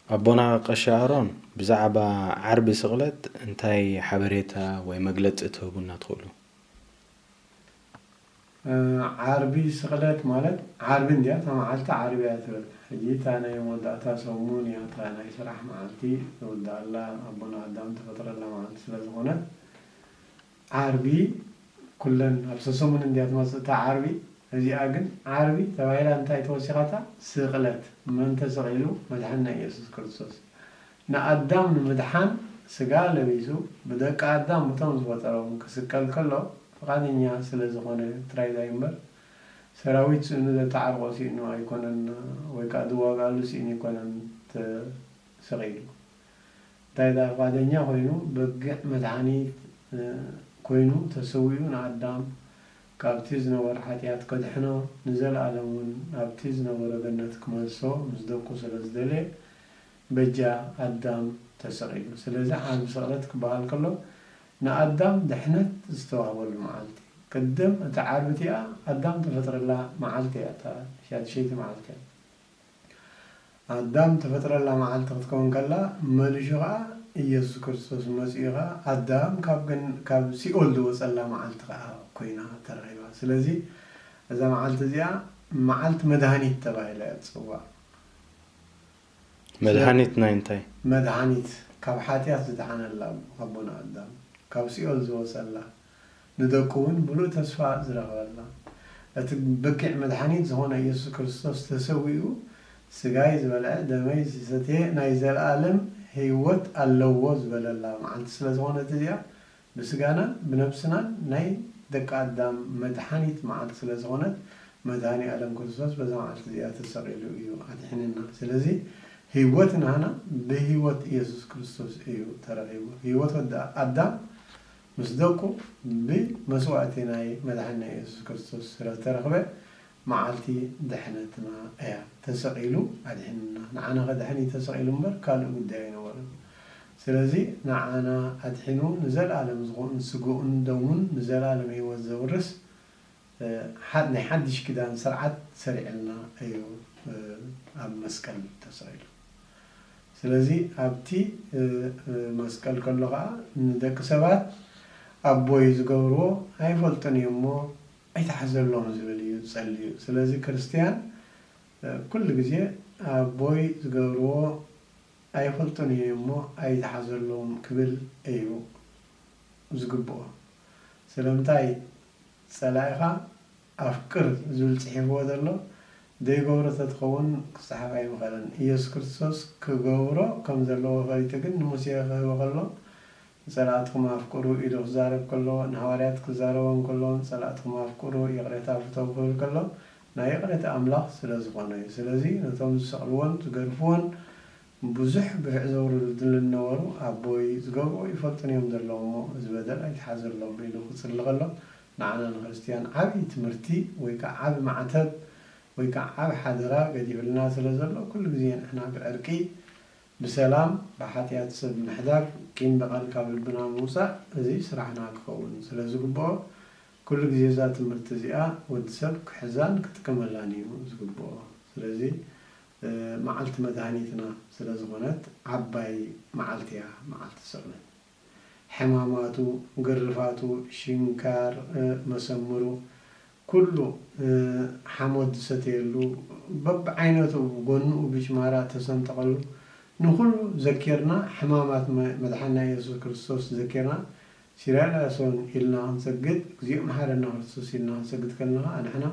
ኣቦና ቀሺ ኣሮን፣ ብዛዕባ ዓርቢ ስቕለት እንታይ ሓበሬታ ወይ መግለጺ ትህቡና ትኽእሉ? እ፣ ዓርቢ ስቕለት ማለት፣ ዓርቢ እንድያ፣ እታ መዓልቲ ዓርቢ እያ ትብል። ሕጂ እታ ናይ መወዳእታ ሰሙን እያ፣ እታ ናይ ስራሕ መዓልቲ ዝውዳኣላ፣ ኣቦና ኣዳም ተፈጥረላ መዓልቲ ስለ ዝኾነት፣ ዓርቢ ኩለን ኣብ ሰሰሙን እንድያ ትመጽእ እታ ዓርቢ። እዚኣ ግን ዓርቢ ተባሂላ እንታይ ተወሲኻታ? ስቕለት። መን ተሰቒሉ? መድሓንና ኢየሱስ ክርስቶስ። ንኣዳም ንምድሓን ስጋ ለቢሱ ብደቂ ኣዳም፣ ብቶም ዝፈጠሮም ክስቀል ከሎ ፍቓደኛ ስለ ዝኾነ ጥራይ ዳይ እምበር፣ ሰራዊት ስእኑ ዘተዓርቆ ስእኑ ኣይኮነን፣ ወይ ከኣ ዝዋጋኣሉ ስእኑ ኣይኮነን ተሰቒሉ። እንታይ ደኣ ፍቓደኛ ኮይኑ፣ በጊዕ መድሓኒት፣ እ፣ ኮይኑ ተሰዊኡ ንኣዳም ካብቲ ዝነበሮ ሓጢኣት ከድሕኖ፣ ንዘለኣለም እውን ኣብቲ ዝነበሮ ገነት ክመልሶ ምስ ደቁ ስለ ዝደለየ፣ በጃ ኣዳም ተሰቒሉ። ስለዚ ዓርቢ ስቕለት ክበሃል ከሎ፣ ንኣዳም ድሕነት ዝተዋህበሉ መዓልቲ። ቅድም እታ ዓርቢ እቲኣ ኣዳም ተፈጥረላ መዓልቲ እያ፣ እታ ሻድሸይቲ መዓልቲ እያ። ኣዳም ተፈጥረላ መዓልቲ ክትከውን ከላ፣ መሊሹ ኸኣ ኢየሱስ ክርስቶስ መጺኡ ኸኣ፣ ኣዳም ካብ ገን-፣ ካብ ሲኦል ዝወጸላ መዓልቲ ኸኣ ኮይና ተረኺባ። ስለዚ እዛ መዓልቲ እዚኣ መዓልቲ መድሃኒት ተባሂላ እያ ትጽዋዕ። ስለ- መድሃኒት ናይ እንታይ? መድሃኒት ካብ ሓጢኣት ዝደሓነላ ኣቦና ኣዳም፣ ካብ ሲኦል ዝወጸላ፣ ንደቁ እውን ምሉእ ተስፋ ዝረኸበላ። እቲ በጊዕ መድሓኒት ዝኾነ ኢየሱስ ክርስቶስ ተሰዊኡ፣ "ስጋይ ዝበልዐ ደመይ ዝሰትየ ናይ ዘለኣለም ህይወት ኣለዎ" ዝበለላ መዓልቲ ስለ ዝኾነት እዚኣ፣ ብስጋናን ብነብስናን ናይ ደቂ ኣዳም መድሓኒት መዓልቲ ስለ ዝኾነት፣ መድሃኒ ኣለም ክርስቶስ በዛ መዓልቲ እዚኣ ተሰቒሉ እዩ ኣድሒንና። ስለዚ ህይወት ናህና ብህይወት ኢየሱስ ክርስቶስ እዩ ተረኺቡ። ህይወት ወዲ ኣዳም ምስ ደቁ ብመስዋእቲ ናይ መድሓኒና ኢየሱስ ክርስቶስ ስለ ዝተረኽበ፣ መዓልቲ ድሕነትና እያ። ተሰቒሉ ኣድሒንና። ንዓና ከድሕን እዩ ተሰቒሉ እምበር ካልእ ጉዳይ ኣይነበሮን። ስለዚ ንዓና ኣድሒኑ ንዘለኣለም ዝኸውን ስግኡን ደሙን ንዘለኣለም ህይወት ዘውርስ፣ እ፣ ሓ-፣ ናይ ሓድሽ ኪዳን ስርዓት ሰሪዕልና እዩ፣ እ፣ ኣብ መስቀል ተሰቒሉ። ስለዚ ኣብቲ፣ እ፣ እ፣ መስቀል ከሎ ኸዓ ንደቂ ሰባት ኣቦይ ዝገብርዎ ኣይፈልጡን እዮም እሞ ኣይትሓዘሎም ዝብል እዩ ዝጸልዩ። ስለዚ ክርስትያን፣ እ፣ ኩሉ ግዜ ኣቦይ ዝገብርዎ ኣይፈልጡን እዮም እሞ ኣይትሓዘሎም ክብል እዩ ዝግብኦ። ስለምንታይ? ጸላኢኻ ኣፍቅር ዝብል ጽሒፍዎ ዘሎ ዘይገብሮ ተትኸውን ክጸሓፍ ኣይምኸለን። ኢየሱስ ክርስቶስ ክገብሮ ከም ዘለዎ ፈሊጡ ግን ንሙሴ ክህቦ ከሎ፣ "ንጸላእትኹም ኣፍቅሩ" ኢሉ ክዛረብ ከሎ፣ ንሃዋርያት ክዛረቦም ከሎ፣ "ንጸላእትኹም ኣፍቅሩ፣ ይቕሬታ ፍተው" ክብል ከሎ፣ ናይ ይቕሬታ ኣምላኽ ስለ ዝኾነ እዩ። ስለዚ ነቶም ዝሰቕልዎን ዝገርፍዎን ብዙሕ ግፍዒ ዘውርዱ ዝነበሩ ኣቦይ ዝገብርዎ ይፈልጡን እዮም ዘለዉ እሞ፣ እዚ በደል ኣይትሓዘሎም ኢሉ ክጽሊ ከሎ፣ ንዓና ንክርስትያን ዓብዪ ትምህርቲ ወይ ከዓ ዓቢ ማዕተብ ወይ ከዓ ዓቢ ሓደራ ገዲፍልና ስለ ዘሎ፣ ኩሉ ግዜ ንሕና ብዕርቂ፣ ብሰላም፣ ብሓጢኣት ሰብ ምሕዳግ፣ ቂም በቐል ካብ ልብና ምውጻእ፣ እዚ ስራሕና ክኸውን ስለ ዝግብኦ፣ ኩሉ ግዜ እዛ ትምህርቲ እዚኣ ወዲ ሰብ ክሕዛን ክጥቀመላን እዩ ዝግብኦ። ስለዚ፣ እ፣ መዓልቲ መድሃኒትና ስለ ዝኾነት ዓባይ መዓልቲ እያ፣ መዓልቲ ስቕለት። ሕማማቱ፣ ግርፋቱ፣ ሽንካር፣ እ፣ መሰምሩ፣ ኩሉ፣ እ፣ ሓሞት ዝሰተየሉ፣ በብዓይነቱ፣ ጎንኡ ብጭማራ ተሰንጠቐሉ፣ ንኹሉ ዘኪርና፣ ሕማማት መ-፣ መድሓና የሱስ ክርስቶስ ዘኪርና፣ ሲራይ ላሶን ኢልና ክንሰግድ፣ እግዚኦ መሓረና ክርስቶስ ኢልና ክንሰግድ ከለና፣ ንሕና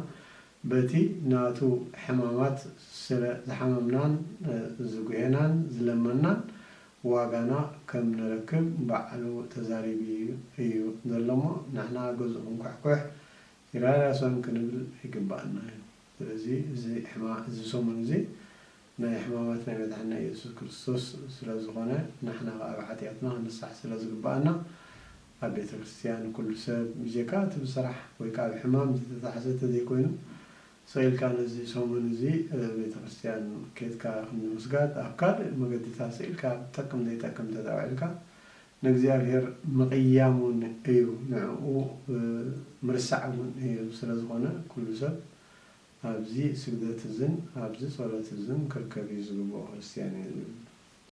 በቲ ናቱ ሕማማት ስለ ዝሓመምናን፣ እ፣ ዝጉሄናን ዝለመናን ዋጋና ከም ንረክብ ባዕሉ ተዛሪቡ እዩ ዘሎ እሞ፣ ንሕና ገዝኡ ክንኳሕኩሕ ሲራይ ላሶን ክንብል ይግባኣና እዩ። ስለዚ እዚ ሕማ-፣ እዚ ሰሙን እዚ ናይ ሕማማት ናይ መድሓና የሱስ ክርስቶስ ስለ ዝኾነ፣ ንሕና ከኣ ኣብ ሓጢኣትና ክንንሳሕ ስለ ዝግባኣና፣ ኣብ ቤተ ክርስትያን ኩሉ ሰብ፣ ብጀካ እቲ ብስራሕ ወይ ከኣ ብሕማም ዝተታሕዘ ተዘይኮይኑ፣ ስቕ ኢልካ ነዚ ሰሙን እዚ፣ እ፣ ቤተ ክርስትያን ኬድካ ክንዲ ምስጋድ፣ ኣብ ካልእ መገድታት ስቕ ኢልካ ጠቅም ዘይጠቅም ተተውዒልካ፣ ንእግዚኣብሔር ምቕያም እውን እዩ፣ ንዕኡ፣ እ፣ ምርሳዕ እውን እዩ። ስለ ዝኾነ፣ ኩሉ ሰብ ኣብዚ ስግደት እዝን ኣብዚ ጸሎት እዝን ክርከብ እዩ ዝግብኦ ክርስትያን እዩ ዝብል።